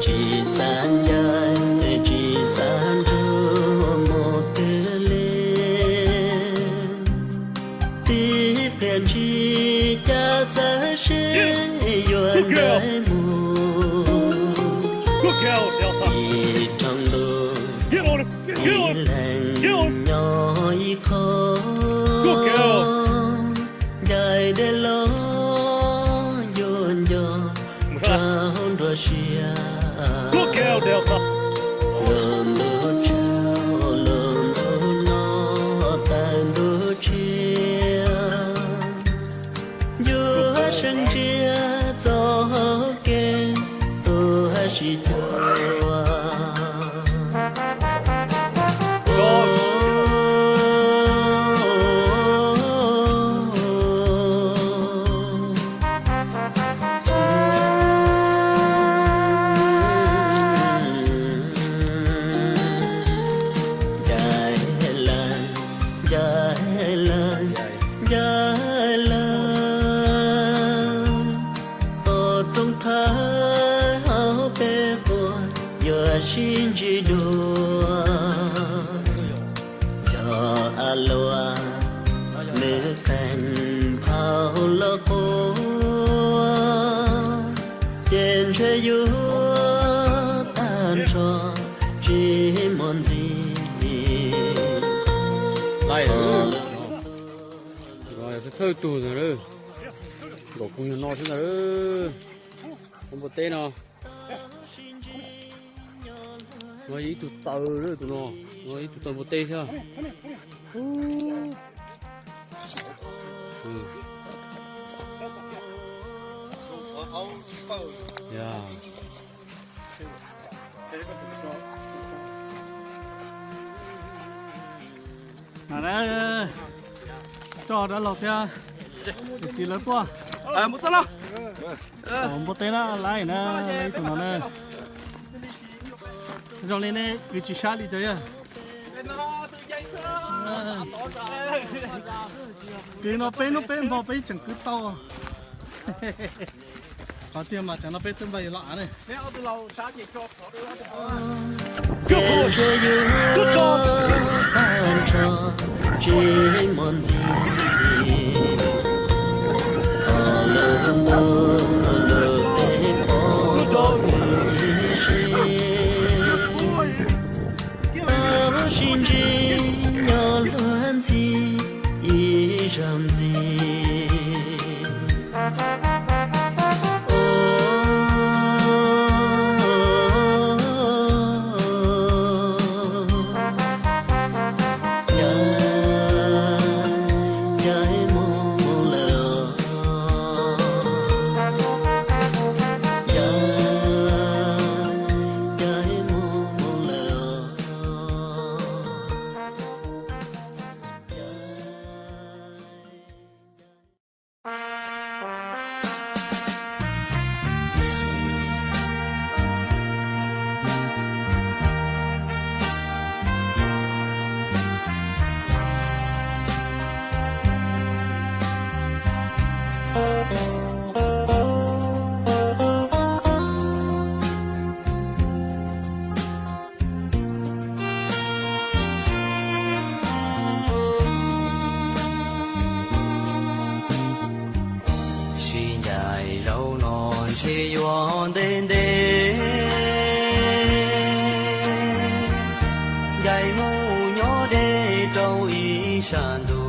Tsis xav ncaim, tsis xav nrug mus twg li. Tib pliag ntsig cas txawv siab yuav ncaim mus. Ib rooj ntuj ib leeg nyob ib qho, ncaim dej los yuav nco rau nruab siab. Lub ntuj tsaus, lub ntuj no, tawm ntuj tshiab. Yuav sib ntsia txoj kev tu hab sib cuag. Ncaim lawm, ncaim lawm, ncaim lawm. Tos rooj thawv hauv peb quas yuav sib ntsib dua. Yog a luaj nws qeeg phau los quas, ces ntshe yuav tag nrho tsis muaj ntxiv. Thawj tug ntag, nkaum phooj ywg no xwb ntag. Tus npua teb no, no ib tug taw, tus no, no ib tug taw npua teb xwb. Coj dab laug thiab tus txiv lawv tuaj. Npua teb na, laib na, ib tug no na. Zoo li nej kwv tsis sab li cov yog. Ces no peb hnub peb npog peb tseem kwv tau. Qhov tiag mas tsam no peb twb npaj yuav los av ne. Tsis muaj ntxiv, qhov lub ntuj lub teb pom ib sij, tau sib ntsib nyob luag ntxhi ib zaug ntxiv. Sib ncaim zaum no ntshe yuav ntev ntev, ncaim mus nyob deb rau ib sab ntug.